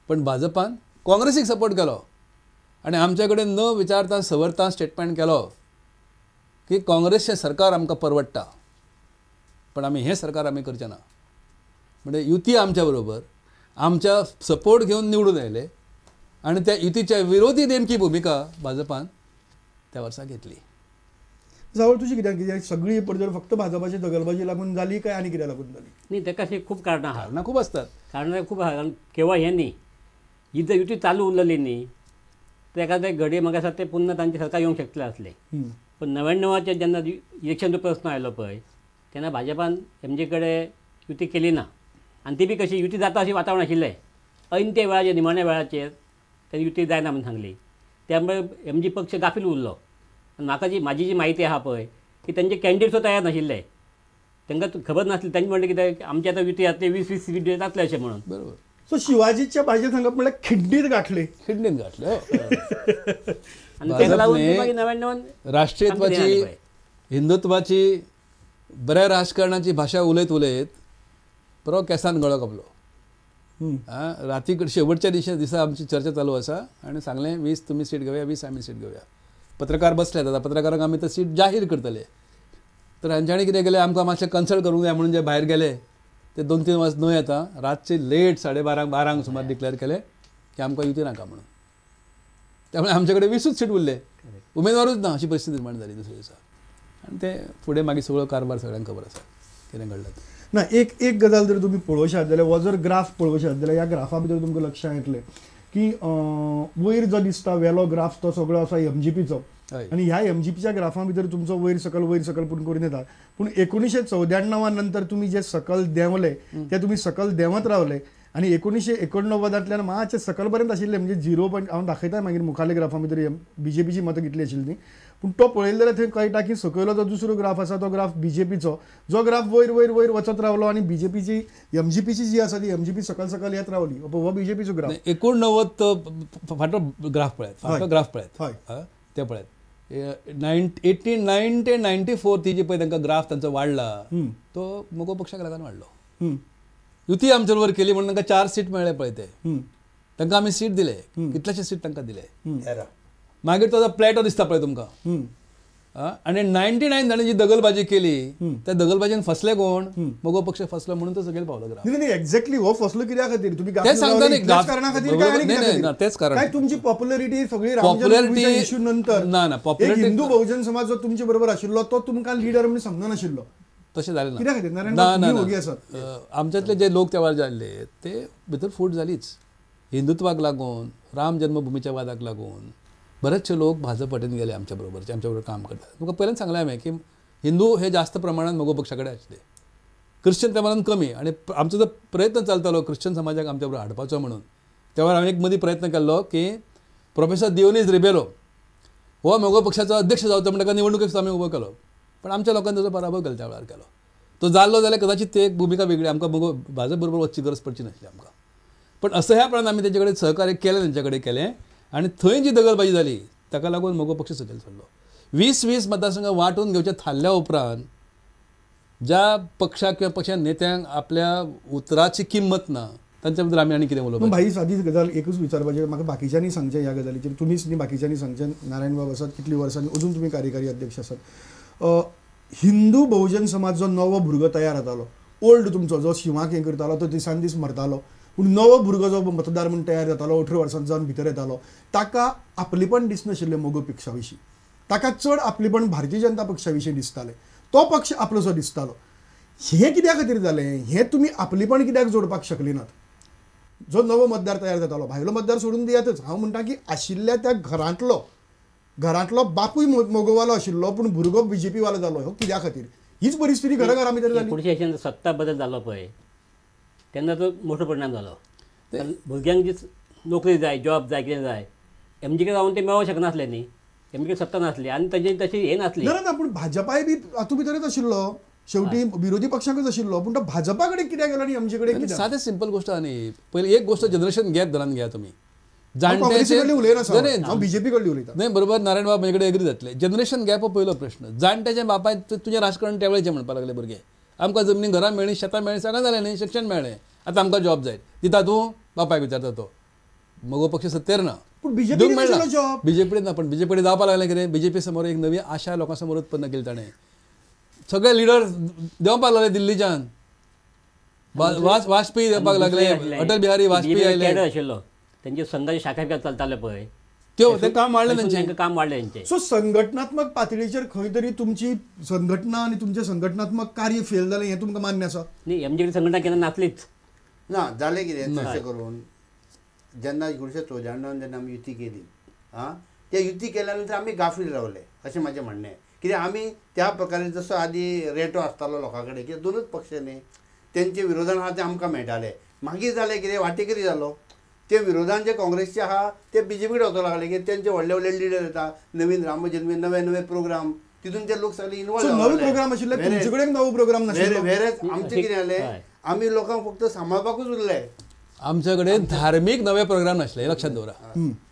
पण भाजपान काँग्रेसीक सपोर्ट केलो आनी आमचे कडेन न विचारता सवरता स्टेटमेंट केलो की काँग्रेसचें सरकार आमकां परवडटा पण आमी हें सरकार आमी करचें ना. म्हणजे युती आमच्या बरोबर आमच्या सपोर्ट घेवन निवडून आयले आनी त्या युतीच्या विरोधी नेमकी भुमिका भाजपान त्या वर्सा घेतली. जावळ तुजी कित्याक कित्याक सगळी पडझड फक्त भाजपाची दगलबाजी लागून जाली काय आनी कित्याक लागून जाली? न्ही, ताका अशी खूब कारणां आहा. कारणां खूब आसतात. कारणां खूब आहा. कारण केव्हा हें न्ही, ही जर युती चालू उरलेली न्ही तर एखाद्या घडये म्हाका दिसता ते पुन्हा तांचें सरकार येवंक शकतलें आसलें. पण 99 जेन्ना इलेक्शनचो प्रस्न आयलो पळय तेन्ना भाजपान एमजे कडेन युती केली ना आनी ती बी कशी युती जाता अशें वातावरण आशिल्लें. ऐन त्या वेळाचेर निमाण्या वेळाचेर तेन्ना युती जायना म्हणून सांगली. त्यामुळे एम जी पक्ष गाफील उरलो. आनी म्हाका जी म्हाजी जी म्हायती आहा पळय की तेंचे कॅन्डिडेट सुद्दां तयार नाशिल्ले, तांकां खबर नासली. तांणी म्हणलें कितें आमचे आतां युती जातली 20-20 सीट जातले अशें म्हणून. बरोबर. सो शिवाजीच्या भाशेत सांगप म्हणल्यार खिड्डीत गाठले. खिड्डीत गाठले. आनी ताका लागून मागीर 99 राष्ट्रीयत्वाची हिंदुत्वाची बऱ्या राजकारणाची भाशा उलयत उलयत बरो केसान गळो कापलो. राती शेवटच्या दिसा आमची चर्चा चालू आसा आनी सांगलें 20 तुमी सीट घेवया 20 आमी सीट घेवया. पत्रकार बसले आतां पत्रकारांक आमी तर सीट जाहीर करतले. तर हांच्यांनी कितें केलें आमकां मातशें कन्सल्ट करूंक जाय म्हणून जे भायर गेले ते 2-3 वाज न्हय येता रातचे लेट 12:30 12 सुमार डिक्लेअर केले की आमकां युती नाका म्हणून. त्यामुळे आमचे कडेन 20 सीट उरले, उमेदवारूच ना अशी परिस्थिती निर्माण जाली दुसऱ्या दिसा. आनी ते फुडें मागीर सगळो कारभार सगळ्यांक खबर आसा कितें घडलां. ना, एक एक गजाल जर तुमी पळोवशात जाल्यार हो जर ग्राफ पळोवशात जाल्यार ह्या ग्राफा भितर तुमकां लक्षांत येतलें की वयर जो दिसता वेलो ग्राफ तो सगळो आसा एमजीपीचो आनी ह्या एमजीपीच्या ग्राफा भितर तुमचो वयर सकल पूण करून येता. पूण 1994 नंतर तुमी जे सकल देंवले ते तुमी सकल देंवत रावले आनी 1989 मातशें सकल पर्यंत आशिल्ले, म्हणजे 0 पॉयंट हांव दाखयता मागीर मुखाले ग्राफा भितर बीजेपीची मतां कितली आशिल्ली ती. पूण तो पळयलो जाल्यार थंय कळटा की सकयलो जो दुसरो ग्राफ आसा तो ग्राफ बीजेपीचो, जो ग्राफ वयर वयर वयर वचत रावलो आनी बीजेपीची एमजीपीची जी आसा ती एमजीपी सकल सकल येत रावली. हो बीजेपीचो ग्राफ. 89 फाटलो ग्राफ पळयात, फाटलो ग्राफ पळयात, हय ते पळयात 1890 94 ती जी पळय तांकां ग्राफ तांचो वाडला तो मगो पक्षाक लागून वाडलो. युती आमच्या बरोबर केली म्हणून तांकां 4 सीट मेळ्ळे पळय ते, तांकां आमी सीट दिले, कितलेशे सीट तांकां दिले. मागीर तो प्लॅटो दिसता पळय तुमकां. आनी 99 जाणें जी दगलबाजी केली त्या दगलबाजीन फसले कोण? मगो पक्ष फसलो म्हणून तो सकयल पावलो ग्राफ. नाही एक्झॅक्टली, हो फसलो कित्या खातीर? तुमी तेच सांगता न्ही, तेच कारण तुमची पॉप्युलरिटी सगळी पॉप्युलरिटी इश्यू नंतर ना ना पॉप्युलरिटी हिंदू बहुजन समाज जो तुमचे बरोबर आशिल्लो तो तुमकां लिडर म्हणून समजनाशिल्लो. तशें जालें ना. ना आमच्यातले जे लोक त्या वेळार जाल्ले ते भितर फूट जालीच. हिंदुत्वाक लागून, राम जन्मभूमीच्या वादाक लागून बरेचशे लोक भाजप वटेन गेले आमच्या बरोबरचे, आमच्या बरोबर काम करतात. तुमकां पयल्यान सांगलें हांवें की हिंदू हे जास्त प्रमाणात मगो पक्षा कडेन आशिल्ले, क्रिश्चन त्या प्रमाणान कमी. आनी आमचो जो प्रयत्न चलतालो क्रिश्चन समाजाक आमच्या बरोबर हाडपाचो म्हणून, त्या वेळार हांवें एक मदीं प्रयत्न केल्लो की प्रोफेसर दियोनीज रिबेलो हो मगो पक्षाचो अध्यक्ष जावचो म्हण ताका निवडणुकेक सुद्दां आमी उबो केलो, पण आमच्या लोकांनी ताचो पराभव केलो त्या वेळार केलो. तो जाल्लो जाल्यार कदाचित ते एक भुमिका वेगळी, आमकां मगो भाजप बरोबर वचची गरज पडची नासली आमकां. पण असं ह्या प्रमाण आमी तेंचे कडेन सहकार्य केलें, तेंचे कडेन केलें आनी थंय जी दगलबाजी जाली ताका लागून मगो पक्ष सकयल सरलो. 20-20 मतदारसंघ वांटून घेवचे थारल्या उपरांत ज्या पक्षाक किंवा पक्षा नेत्यांक आपल्या उतराची किंमत ना तांच्या बद्दल आमी आनी कितें उलोवपाचें? भाई सादीच गजाल एकूच विचारपाचें म्हाका, बाकीच्यांनी सांगचें ह्या गजालीचेर, तुमीच न्ही बाकीच्यांनी सांगचें. नारायण बाब आसात कितलीं वर्सांनी अजून तुमी कार्यकारी अध्यक्ष आसात. हिंदू बहुजन समाज जो नवो भुरगो तयार जातालो, ओल्ड तुमचो जो शिवाक हें करतालो तो दिसान दीस मरतालो, पूण नवो भुरगो जो मतदार म्हूण तयार जातालो 18 वर्सां जावन भितर येतालो ताका आपलेपण दिसनाशिल्लें मगो पक्षा विशीं, ताका चड आपलेपण भारतीय जनता पक्षा विशीं दिसतालें, तो पक्ष आपलोसो दिसतालो. हें कित्या खातीर जालें? हें तुमी आपलेपण कित्याक जोडपाक शकली नात? जो नवो मतदार तयार जातालो, भायलो मतदार सोडून दियातच, हांव म्हणटा की आशिल्ल्या त्या घरांतलो बापूय मगोवालो आशिल्लो पूण भुरगो बीजेपी वालो जालो, हो कित्या खातीर? हीच परिस्थिती घराघरा भितर जाली. 1980 सत्ता बदल जालो पळय तेन्ना तो मोठो परिणाम जालो. भुरग्यांक जी नोकरी जाय, जॉब जाय, कितें जाय, एमजी कडेन रावन ते मेळोवंक शकनासले न्ही, एमजी कडेन सत्ता नासली आनी ताजी तशी हें नासली. ना ना, पूण भाजपाय बी हातूंत भितरच आशिल्लो, शेवटी विरोधी पक्षाकच आशिल्लो, पूण तो भाजपा कडेन कित्याक गेलो आनी एमजी कडेन कित्याक? सादें सिंपल गोश्ट आहा न्ही. पयलीं एक गोश्ट जनरेशन गॅप धरान घेया तुमी. बीजेपी कडली उलयता नाही बरोबर, नारायण बाब म्हजे कडेन एग्री जातले. जनरेशन गॅप हो पयलो प्रश्न. जाणट्याच्या बापाय तुजें राजकारण त्या वेळेचें म्हणपाक लागले भुरगे, आमकां जमनी घरां मेळ्ळी, शेतां मेळ्ळी, सगळें जालें न्ही, शिक्षण मेळ्ळें, आतां आमकां जॉब जाय दिता तूं? बापायक विचारता तो. मगो पक्ष सत्तेर ना, पूण बीजेपी मेळना, बीजेपी ना, पण बीजेपी जावपाक लागलें कितें, बीजेपी समोर एक नवी आशा लोकां समोर उत्पन्न केली ताणें. सगळे लिडर देंवपाक लागले दिल्लीच्यान, वाजपेयी देंवपाक लागले, अटल बिहारी वाजपेयी आयले आशिल्लो, तेंचे संघाचे शाखा चलताले पळय त्यो, ते काम वाडलें तेंचें, काम वाडलें तेंचें. सो संघटनात्मक पातळीचेर खंय तरी तुमची संघटना आनी तुमचें संघटनात्मक कार्य फेल जालें हें तुमकां मान्य आसा? न्ही, एमजीपी संघटना केन्ना नासलीच ना. जालें कितें तशें करून जेन्ना 1994 जेन्ना आमी युती केली, आं, ते युती केल्या नंतर आमी गाफील रावले अशें म्हाजें म्हणणें. कित्याक आमी त्या प्रकारे जसो आदी रेटो आसतालो लोकां कडेन की दोनूच पक्ष न्ही, तेंचे विरोधान आहा ते आमकां मेळटाले. मागीर जालें कितें, वाटेकरी जालो, ते विरोधान जे काँग्रेसचे आहा ते बीजेपी कडेन वचूंक लागले की तेंचे व्हडले व्हडले लिडर येता, नवीन रामजन्मी नवे नवे प्रोग्राम, तितून ते लोक सगळे इन्वॉल्व. नवे प्रोग्राम आशिल्ले, तुमचे कडेन नवो प्रोग्राम नाशिल्लो. वेरेच आमचें कितें जालें, आमी लोकांक फक्त सांबाळपाकूच उरले. आमचे कडेन धार्मीक नवे प्रोग्राम नासले, लक्षात दवरा.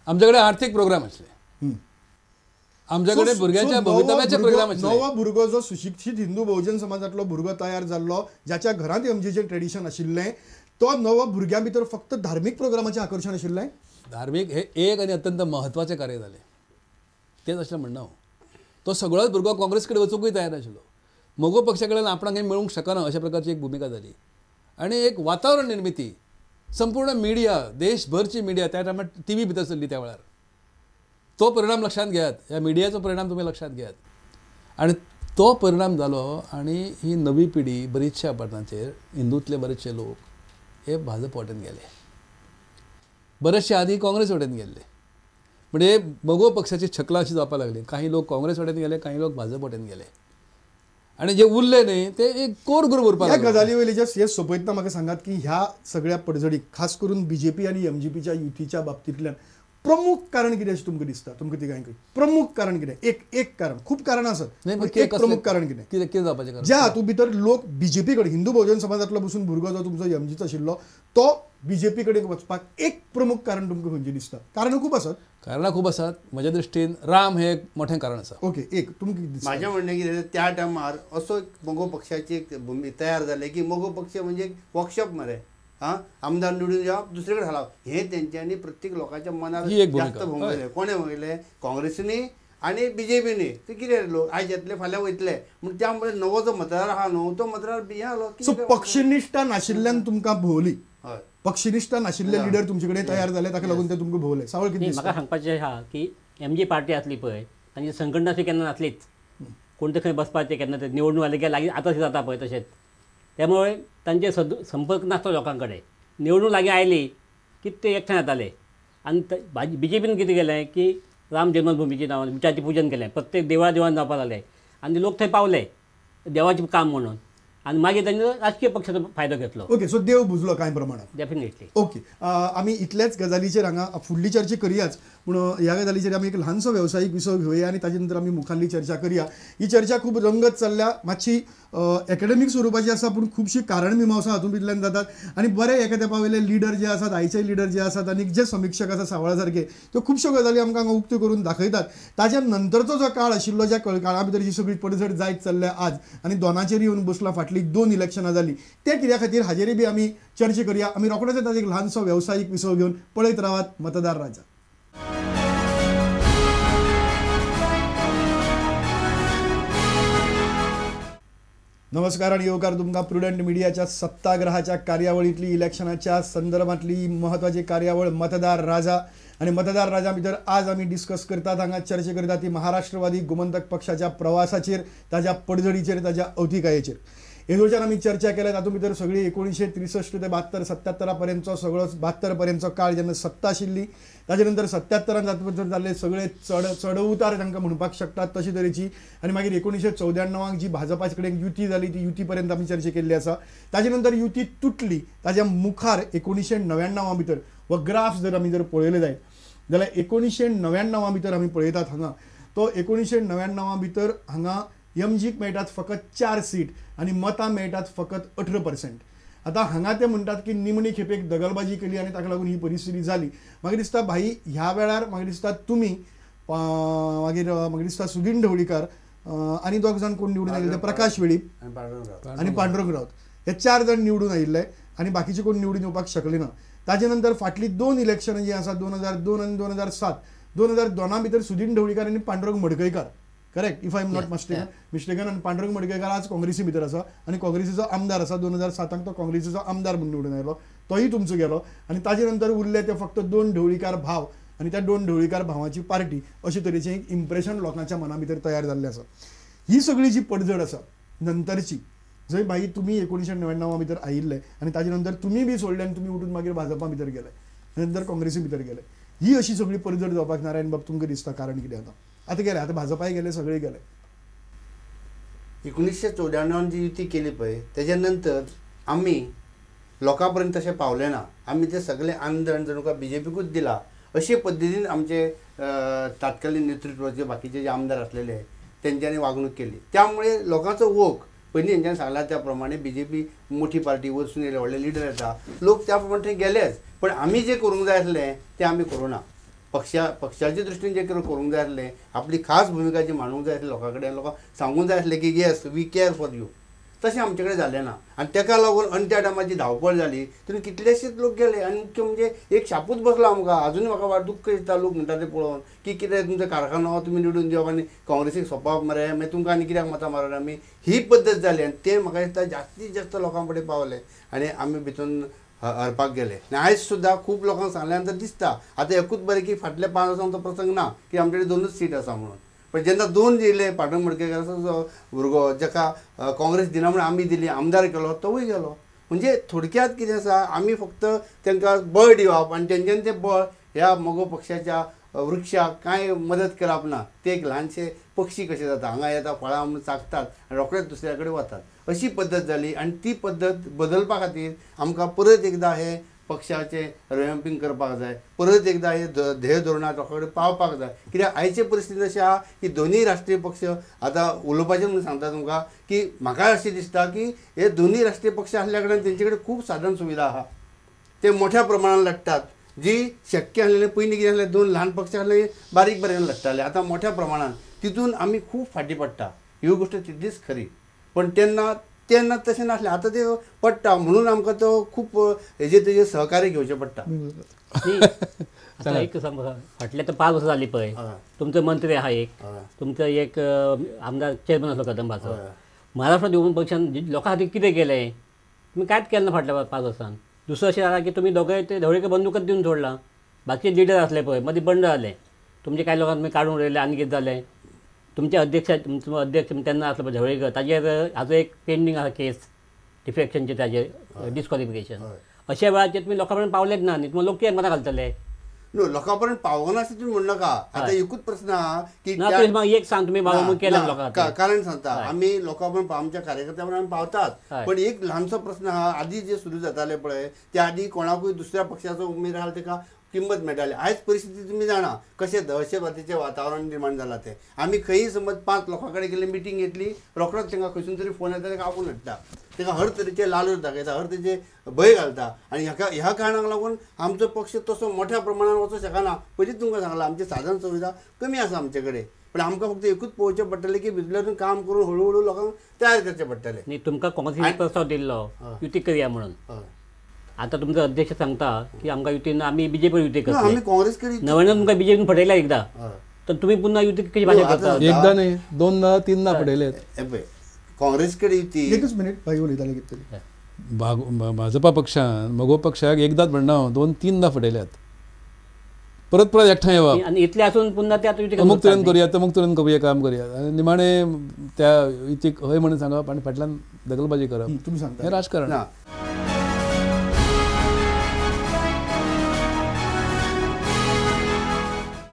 आमचे कडेन आर्थीक प्रोग्राम आसले, आमचे कडेन भुरग्यांच्या भवितव्याचे प्रोग्राम आसले. नवो भुरगो जो सुशिक्षीत हिंदू बहुजन समाजांतलो भुरगो तयार जाल्लो, ज्याच्या घरांत एमजीचें ट्रेडिशन आशिल्लें, तो नवो भुरग्यां भितर फक्त धार्मीक प्रोग्रामाचें आकर्शण आशिल्लें. धार्मीक हे एक आनी अत्यंत म्हत्वाचें कार्य जालें, तेच आसलें म्हणणं हांव. तो सगळोच भुरगो काँग्रेस कडेन वचूंकूय तयार नाशिल्लो, मगो पक्षा कडेन आपणाक हें मेळूंक शकना अशा प्रकारची एक भुमिका जाली. आनी एक वातावरण निर्मिती, संपूर्ण मिडिया, देशभरची मिडिया त्या टायमार टी व्ही भितर सरली त्या वेळार, तो परिणाम लक्षांत घेयात, ह्या मिडियाचो परिणाम तुमी लक्षांत घेयात. आनी तो परिणाम जालो आनी ही नवी पिढी बरीचशा पाटांचेर हिंदूतले बरेचशे लोक हे भाजप वाटेन गेले, बरेचशे आदी काँग्रेस वाटेन गेल्ले. म्हणजे मगो पक्षाची छकला अशी जावपाक लागली, काही लोक काँग्रेस वाटेन गेले, काही लोक भाजप वाटेन गेले, आनी जे उरले न्ही ते एक कोर ग्रुप उरपाक लागले. ह्या गजाली वयले जे हे सोंपयतना म्हाका सांगात की ह्या सगळ्या पडझडीक खास करून बीजेपी आनी एमजीपीच्या युतीच्या बाबतींतल्यान प्रमुख कारण कितें अशें तुमकां दिसता? तुमकां तिगांकय प्रमुख कारण कितें? एक एक कारण, खूब कारणां आसत, एक प्रमुख कारण कितें कितें जावपाचें कारण? ज्या हातूंत भितर लोक बीजेपी कडेन, हिंदू बहुजन समाजांतलो बसून भुरगो जो तुमचो एमजीचो आशिल्लो तो बीजेपी कडेन वचपाक एक प्रमुख कारण तुमकां खंयचें दिसता? कारणां खूब आसत, कारणां खूब आसात. म्हज्या दृश्टीन राम हें एक मोठें कारण आसा. ओके, एक तुमकां कितें दिसता? म्हाजें म्हणणें कितें, त्या टायमार असो मगो पक्षाची एक भुमी तयार जाली की मगो पक्ष म्हणजे वर्कशॉप मरे, आं, आमदार निवडून येवप, दुसरे कडेन घालप, हें तेंच्यांनी प्रत्येक लोकांच्या मनार जास्त भोंवयलें. कोणें भोंवयलें? काँग्रेसीनी आनी बीजेपीनी. ते कितें लोक आयज येतले फाल्यां वयतले, म्हण त्यामुळे नवो जो मतदार आहा न्हू तो मतदार हें जालो. सो पक्षनिश्ठा नाशिल्ल्यान तुमकां भोंवली, हय, पक्षनिश्ठा नाशिल्ले लिडर तुमचे कडेन तयार जाले, ताका लागून ते तुमकां भोंवले. सावळ कितें म्हाका सांगपाचें आहा की एमजी पार्टी आसली पळय, तांची संघटना अशी केन्ना नासलीच, कोण ते खंय बसपाचें केन्ना ते निवडणूक आली की लागीं आतां जाता पळय तशेंच, त्यामुळे तांचे संपर्क नासलो लोकां कडेन. निवडणूक लागीं आयली की ते एकठांय जाताले. आनी बीजेपीन कितें केलें की राम जन्मभूमीचें नांवान विचाराचें पुजन केलें, प्रत्येक देवळा देवळान जावपाक लागलें आनी लोक थंय पावले देवाचें काम म्हणून, आनी मागीर तांणी राजकीय पक्षाचो फायदो घेतलो. ओके, सो देव बुजलो कांय प्रमाणात, डेफिनेटली. ओके, आमी इतल्याच गजालीचेर हांगा फुडली चर्चा करयाच, पूण ह्या गजालीचेर आमी एक ल्हानसो वेवसायीक विसव घेवया आनी ताजे नंतर आमी मुखारली चर्चा करया. ही चर्चा खूब रंगत चल्ल्या, मातशी एकेडमीक स्वरुपाची आसा, पूण खुबशी कारण मिमांसा हातूंत भितरल्यान जातात आनी बरे एका तेंपा वयले लिडर जे आसात, आयचे लिडर जे आसात आनी जे समिक्षक आसात सावळा सारके, त्यो खुबश्यो गजाली आमकां हांगा उक्त्यो करून दाखयतात. ताच्या नंतरचो जो काळ आशिल्लो, ज्या काळा भितर ही सगळी पडझड जायत चल्ल्या आज आनी दोनाचेर येवन बसला, फाटली 2 इलेक्शनां जाली, ते कित्या खातीर हाजेरय बी आमी चर्चा करया. आमी रोखडोच येतात एक ल्हानसो वेवसायीक विसव घेवन. पळयत रावात मतदार राजा. नमस्कार आणि येवकार तुमकां प्रुडंट मिडियाच्या सत्ताग्रहाच्या कार्यावळींतली इलेक्शनाच्या संदर्भातली महत्वाची कार्यावळ मतदार राजा. आणि मतदार राजा भितर आज आमी डिस्कस करतात, हांगा चर्चा करतात ती महाराष्ट्रवादी गोमंतक पक्षाच्या प्रवासाचेर, ताज्या पडझडीचेर, ताज्या अवतिकायेचेर. हेजोच्यान आमी चर्चा केल्या तातूंत भितर सगळी 1963 ते 72 77 पर्यंतचो सगळो 72 पर्यंतचो काळ जेन्ना सत्ता आशिल्ली, ताजे नंतर 77 तातूंत भितर जाल्ले सगळे चड उतार तांकां म्हणपाक शकतात तशी तरेची, आनी मागीर 1994 जी भाजपा कडेन युती जाली ती युती पर्यंत आमी चर्चा केल्ली आसा. ताजे नंतर युती तुटली, ताज्या मुखार 1999 भितर हो ग्राफ जर आमी जर पळयले जायत जाल्यार 1999 भितर आमी पळयतात हांगा, तो 1999 भितर हांगा एमजीक मेळटात फकत 4 सीट आनी मतां मेळटात फकत 18%. आतां हांगा ते म्हणटात की निमणी खेपेक दगलबाजी केली आनी ताका लागून ही परिस्थिती जाली. म्हाका दिसता भाई ह्या वेळार म्हाका दिसता तुमी मागीर म्हाका दिसता सुदीन ढवळीकार आनी दोग जाण कोण निवडून आयिल्ले, प्रकाश वेळीप आनी पांडुरंग राऊत, हे 4 जाण निवडून आयिल्ले आनी बाकीचे कोण निवडून येवपाक शकले ना. ताजे नंतर फाटली 2 इलेक्शनां जी आसा 2002 आनी 2007, 2002 भितर सुदीन ढवळीकार आनी Pandurang Madkaikar, correct if I am not mistaken, आनी पांडुरंग मडकयकार आज काँग्रेसी भितर आसा आनी काँग्रेसीचो आमदार आसा. 2007 तो काँग्रेसीचो आमदार म्हूण निवडून आयलो, तोय तुमचो गेलो. आनी ताजे नंतर उरले ते फक्त 2 ढवळीकार भाव आनी त्या 2 ढवळीकार भावाची पार्टी, अशे तरेचें एक इम्प्रेशन लोकांच्या मना भितर तयार जाल्लें आसा. ही सगळी जी पडझड आसा नंतरची, जंय मागीर तुमी 1999 भितर आयिल्ले आनी ताजे नंतर तुमी बी सोडले आनी तुमी उठून मागीर भाजपा भितर गेले, नंतर काँग्रेसी भितर गेले, ही अशी सगळी पडझड जावपाक नारायण बाब तुमकां दिसता कारण कितें? आतां आतां गेले, आतां भाजपाय गेले, सगळे गेले. 1994 जी युती केली पळय तेज्या नंतर आमी लोकां पर्यंत तशें पावले ना. आमी ते सगळे आंदोलन जणू बीजेपीकूच दिला अशे पद्दतीन आमचे तात्कालीन नेतृत्वाचे बाकीचे जे आमदार आसलेले तेंच्यांनी वागणूक केली. त्यामुळे लोकांचो वोग पयलीं हेंच्यांनी सांगला त्या प्रमाणे बीजेपी मोठी पार्टी वचून येयले, व्हडले लिडर येता, लोक त्या प्रमाणे थंय गेलेच. पण आमी जें करूंक जाय आसलें तें आमी करूं ना. पक्षाच्या दृश्टीन जें करूंक जाय आसलें, आपली खास भुमिका जी मांडूंक जाय आसली लोकां कडेन, लोकांक सांगूंक जाय आसलें की yes we care for you, तशें आमचे कडेन जालें ना. आनी तेका लागून आनी त्या टायमार जी धांवपळ जाली तितून कितलेशेच लोक गेले. आनी मुख्य म्हणजे एक शापूच बसलो आमकां, आजुनूय म्हाका दुख्ख दिसता लोक म्हणटा ते पळोवन की कितें तुमचो कारखानो तुमी निवडून दिवप आनी काँग्रेसीक सोंपप मरे, मागीर तुमकां आनी कित्याक मतां मारप आमी, ही पद्दत जाली. आनी तें म्हाका दिसता जास्तीत जास्त लोकां फुडें पावलें आनी आमी भितून हरपाक गेले. आनी आयज सुद्दां खूब लोकांक सांगल्या नंतर दिसता आतां एकूच बरें की फाटल्या 5 वर्सांक तो प्रसंग ना की आमचे कडेन 2च सीट आसा म्हणून. पण जेन्ना 2 येयले पांडुरंग मडकयकार जो भुरगो जाका काँग्रेस दिना म्हणून आमी दिली, आमदार केलो, तोवूय गेलो. म्हणजे थोडक्यात कितें आसा, आमी फक्त तांकां बळ दिवप आनी तेंच्यांनी तें बळ ह्या मगो पक्षाच्या वृक्षाक कांय मदत करप ना. ते एक ल्हानशे पक्षी कशे जाता, हांगा येता फळां म्हणून चाखतात आनी रोखडेच दुसऱ्या कडेन वतात, अशी पद्दत जाली. आनी ती पद्दत बदलपा खातीर आमकां परत एकदां हे पक्षाचें रिव्हॅम्पिंग करपाक जाय, परत एकदां हे ध्येय धोरणां लोकां कडेन पावपाक जाय. कित्याक आयचे परिस्थिती अशी आहा की दोनूय राष्ट्रीय पक्ष आतां उलोवपाचें म्हणून सांगता तुमकां की म्हाका अशें दिसता की हे दोनूय राष्ट्रीय पक्ष आसल्या कारणान तेंचे कडेन खूब साधन सुविधा आहा, ते मोठ्या प्रमाणान लडटात, जी शक्य आसलेलें पयलीं कितें आसलें 2 ल्हान पक्ष आसले बारीक बारीक लडटाले, आतां मोठ्या प्रमाणान तितून आमी खूब फाटीं पडटा. ही गोश्ट तितलीच खरी, पण तेन्ना तेन्ना तशें नासलें, आतां ते पडटा म्हणून आमकां तो खूब हेजे तेजे सहकार्य घेवचें पडटा. आतां एक सांग, फाटल्या आतां 5 वर्सां जालीं पळय, तुमचो मंत्री आहा एक, तुमचो एक आमदार चेअरमॅन आसलो कदंबाचो, महाराष्ट्र देवून पक्षान लोकां खातीर कितें केलें तुमी कांयच केलें ना फाटल्या 5 वर्सान. दुसरें अशें जालां की तुमी दोगांय ते ढवळीकर बंदूकच दिवन सोडलां, बाकीचे लिडर आसले पळय मदीं बंड जालें, तुमचे कांय लोकांक तुमी काडून उडयले आनी कितें जालें. तुमचे अध्यक्ष तुमचो अध्यक्ष तेन्ना आसलो पळय ढवळीकर, ताजेर हाजो एक पेंडींग आसा केस डिफेक्शनचे, ताजेर डिस्क्वॉलिफिकेशन. अशा वेळाचेर तुमी लोकां पर्यंत पावलेच ना न्ही, तुमी लोक कित्याक मतां घालतले? न्हू लोकां पर्यंत पावना अशें तुमी म्हणनाका. आतां एकूच प्रस्न आहा की एक सांग तुमी केलें लोकांक, कारण सांगता आमी लोकां पर्यंत आमच्या कार्यकर्त्या पर्यंत आमी पावतात, पण एक ल्हानसो प्रस्न आहा, आदी जे सुरू जाताले पळय त्या आदी कोणाकूय दुसऱ्या पक्षाचो उमेद आहा तेका किंमत मेळटाली. आयज परिस्थिती तुमी जाणा कशें दहशतवादीचें वातावरण निर्माण जालां तें. आमी खंयी समज 5 लोकां कडेन गेली मिटींग घेतली, रोखडोच तांकां खंयसून तरी फोन येता, ताका आपोवन हाडटा, ताका हर तरेचे लालूच दाखयता, हर तरेचे भंय घालता. आनी ह्या कारणाक लागून आमचो पक्ष तसो मोठ्या प्रमाणान वचूंक शकना. पयलींच तुमकां सांगलां आमचे साधन सुविधा कमी आसा आमचे कडेन, पण आमकां फक्त एकूच पळोवचें पडटलें की भितरल्यान काम करून हळू हळू लोकांक तयार करचें पडटलें. न्ही तुमकां काँग्रेसीन प्रस्ताव दिल्लो युती करया म्हणून, आतां तुमचो अध्यक्ष सांगता की आमकां युतीन आमी बीजेपी युती करतले, आमी काँग्रेस कडेन नव्याण्णव तुमकां बीजेपीन फटयला एकदां, तर तुमी पुन्हा युती कशी भाशा करता? एकदां न्ही, 2 3 फटयले काँग्रेस कडेन युती. एकच मिनिट भाई उलयताले कितें तरी. भाजपा पक्षान मगो पक्षाक एकदांच म्हणना हांव, 2-3 फटयल्यात, परत परत एकठांय येवप आनी इतले आसून पुन्हा ते आतां युती अमूक तरेन करुया, तमूक तरेन करुया, काम करुया, आनी निमाणें त्या युतीक हय म्हणून सांगप आनी फाटल्यान दगलबाजी करप, तुमी सांगता हें राजकारण. ना.